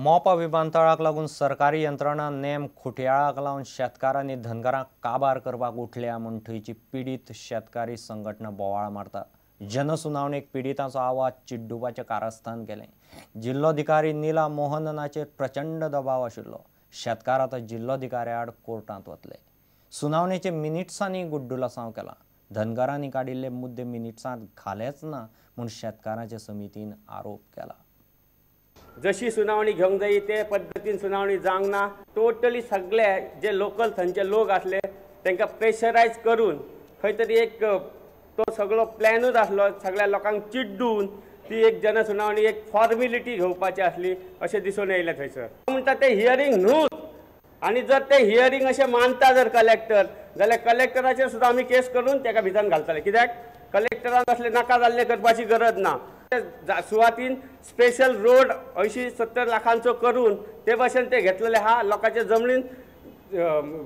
मोपा विमानतळाक लागून सरकारी यंत्रणा नेम खुटयाळाक लावन शेतकारांनी धनगरांक काबार करपाक उठल्या म्हूण थंयची पिडीत शेतकारी संघटना बोवाळ मारता। जनसुनावणेक पिडितांचो आवाज चिड्डुपाचें कारस्थान केलें। जिल्लोधिकारी नीला मोहननाचेर प्रचंड दबाव आशिल्लो। शेतकार आतां जिल्लोधिकाऱ्या आड कोर्टांत वतले। सुनावणेचे मिनिट्सांनी गुड्डुलासांव केला। धनगरांनी काडिल्ले मुद्दे मिनिट्सांत घालेच ना म्हूण शेतकारांचे समितीन आरोप केला। जशी सुनावणी घेवंक जाय ते पद्दतीन सुनावणी जावंक ना। टोटली सगळे जे लोकल थंयचे लोक आसले तांकां प्रेशरायज करून खंय तरी एक तो सगळो प्लॅनूच आसलो, सगळ्या लोकांक चिड्डून ती एक जनसुनावणी एक फॉर्मेलिटी घेवपाची आसली अशें दिसून येयलें थंयसर। म्हणटा तें हियरींग न्हूच, आनी जर तें हियरींग अशें मानता जर कलेक्टर जाल्यार कलेक्टराचेर सुद्दां आमी केस करून ताका भितर घालतले। कित्याक कलेक्टरान असलें नाका जाल्लें करपाची गरज ना। सुवातीन स्पेशल रोड 80-70 लाखांचो करून ते भशेन ते घेतलेले आहा। लोकांच्या जमनीन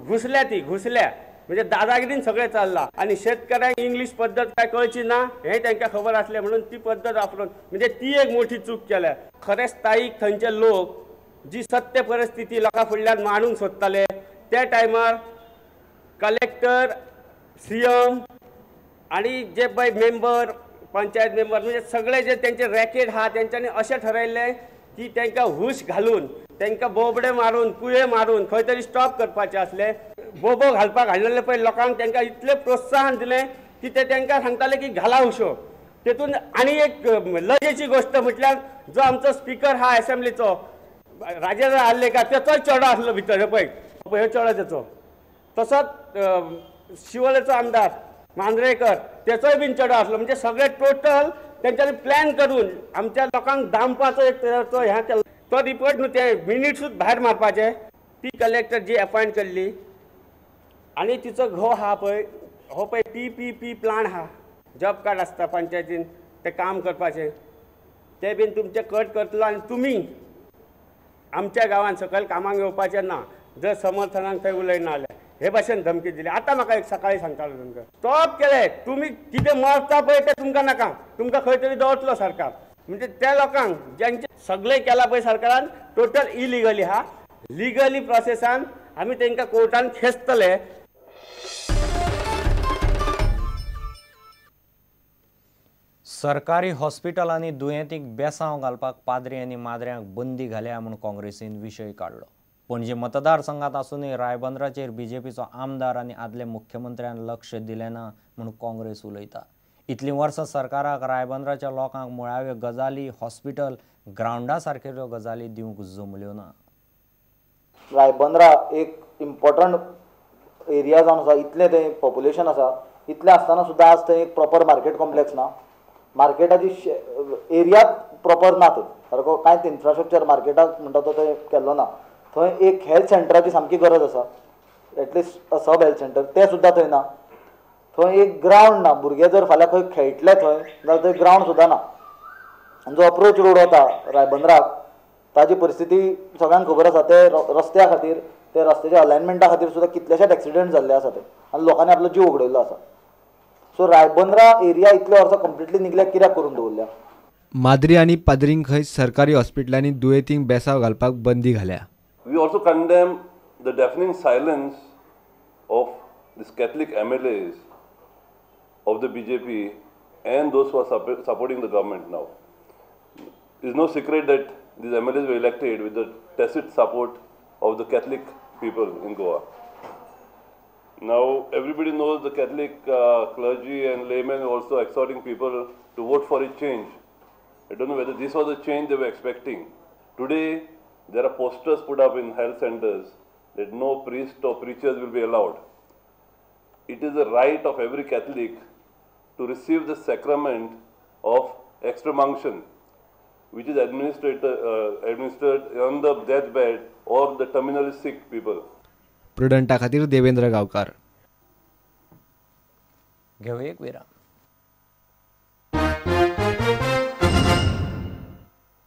घुसल्या, ती घुसल्या म्हणजे दादागिरीन सगळें चल्लां आनी शेतकऱ्यांक इंग्लीश पद्दत काय कळची ना हें तांकां खबर आसलें म्हणून ती पद्दत वापरून म्हणजे ती एक मोठी चूक केल्या। खरें स्थायीक थंयचे लोक जी सत्य परिस्थिती लोकां फुडल्यान मांडूंक सोदताले त्या टायमार कलेक्टर, सीएम आनी जे पळय मेंबर, पंचायत मेंबर म्हणजे सगळे जे त्यांचे रॅकेट आहा तेंच्यांनी अशें ठरयल्लें की तांकां हुश घालून तांकां बोबडे मारून कुये मारून खंय तरी स्टॉप करपाचें आसलें। बोबो घालपाक हाडलेले पळय लोकांक तांकां इतलें प्रोत्साहन दिलें की ते तांकां सांगताले की घाला हुशो। तेतून आनी एक लजेची गोश्ट म्हटल्यार जो आमचो स्पिकर आहा एसेंब्लीचो राजेंद्र आर्लेकर तेचोय चेडो आसलो भितर, पळय हो चेडो तेचो, तसोच शिवोलेचो आमदार मांद्रेकर तेचोय बीन चेडो आसलो। म्हणजे सगळे टोटल तेंच्यांनी प्लॅन करून आमच्या लोकांक दामपाचो एक तो ह्या केलो। तो रिपोर्ट न्हू ते मिनिट्सूच भायर मारपाचे। ती कलेक्टर जी अपॉयंट केल्ली आनी तिचो घोव आहा पळय, हो पळय PPP plan आहा, जॉब कार्ड आसता पंचायतीन ते काम करपाचें, ते बीन तुमचें कट करतलो आनी तुमी आमच्या गांवांत सकयल कामाक येवपाचें ना जर समर्थनाक थंय उलयना जाल्यार हे भाशेन धमकी दिली। आतां म्हाका एक सकाळी सांगतालो तुमकां स्टॉप केलें तुमी कितें मरता पळय तें तुमकां नाका, तुमकां खंय तरी दवरतलो सरकार। म्हणजे त्या लोकांक ज्यांचे सगळें केलां पळय सरकारान टोटल इलिगली आहा, लिगली प्रोसेसान आमी तांकां कोर्टान खेचतले। सरकारी हॉस्पिटलांनी दुयेंतींक बेसांव घालपाक पाद्री आनी माद्र्यांक बंदी घाल्या म्हूण काँग्रेसीन विशय काडलो। पणजे मतदारसंघात आसूनय रायबंदराचेर बीजेपीचो आमदार आनी आदले मुख्यमंत्र्यान लक्ष दिलें ना म्हूण काँग्रेस उलयता। इतलीं वर्सां सरकाराक रायबंदराच्या लोकांक मुळाव्यो गजाली, हॉस्पिटल, ग्रावंडा सारकेल्यो गजाली दिवंक जमल्यो ना। रायबंदरा एक इम्पॉर्टंट एरिया जावन आसा, इतलें थंय पॉप्युलेशन आसा, इतलें आसतना सुद्दां आज थंय एक प्रॉपर मार्केट कॉम्प्लेक्स ना, मार्केटाची एरियाच प्रॉपर ना थंय, सारको कांयच इन्फ्रास्ट्रक्चर मार्केटाक म्हणटा तो थंय केल्लो ना। थंय एक हेल्थ सेंटराची सामकी गरज आसा, एटलिस्ट सब हेल्थ सेंटर तें सुद्दां थंय ना। थंय एक ग्रावंड ना, भुरगे जर फाल्यां खंय खेळटले थंय जाल्यार थंय ग्रावंड सुद्दां ना। आनी जो अप्रोच रोड वता रायबंदराक ताजी परिस्थिती सगळ्यांक खबर आसा, ते रस्त्या खातीर, ते रस्त्याच्या अलायनमेंटा खातीर सुद्दां कितलेशेच एक्सिडंट जाल्ले आसा ते आनी लोकांनी आपलो जीव उगडयल्लो आसा। सो रायबंदरा एरिया इतले वर्सां कंप्लिटली निग्लेक्ट कित्याक करून दवरल्या? माद्री आनी पाद्रींक खंय सरकारी हॉस्पिटलांनी दुयेंतींक बेसांव घालपाक बंदी घाल्या। We also condemn the deafening silence of these Catholic MLAs of the BJP and those who are supporting the government now. It is no secret that these MLAs were elected with the tacit support of the Catholic people in Goa. Now everybody knows the Catholic clergy and laymen are also exhorting people to vote for a change. I don't know whether this was the change they were expecting. Today, there are posters put up in health centers that no priest or preachers will be allowed. It is the right of every Catholic to receive the sacrament of extreme unction, which is administered on the deathbed or the terminally sick people. प्रुडंटा खातीर देवेंद्र गांवकार. घेवया एक विराम.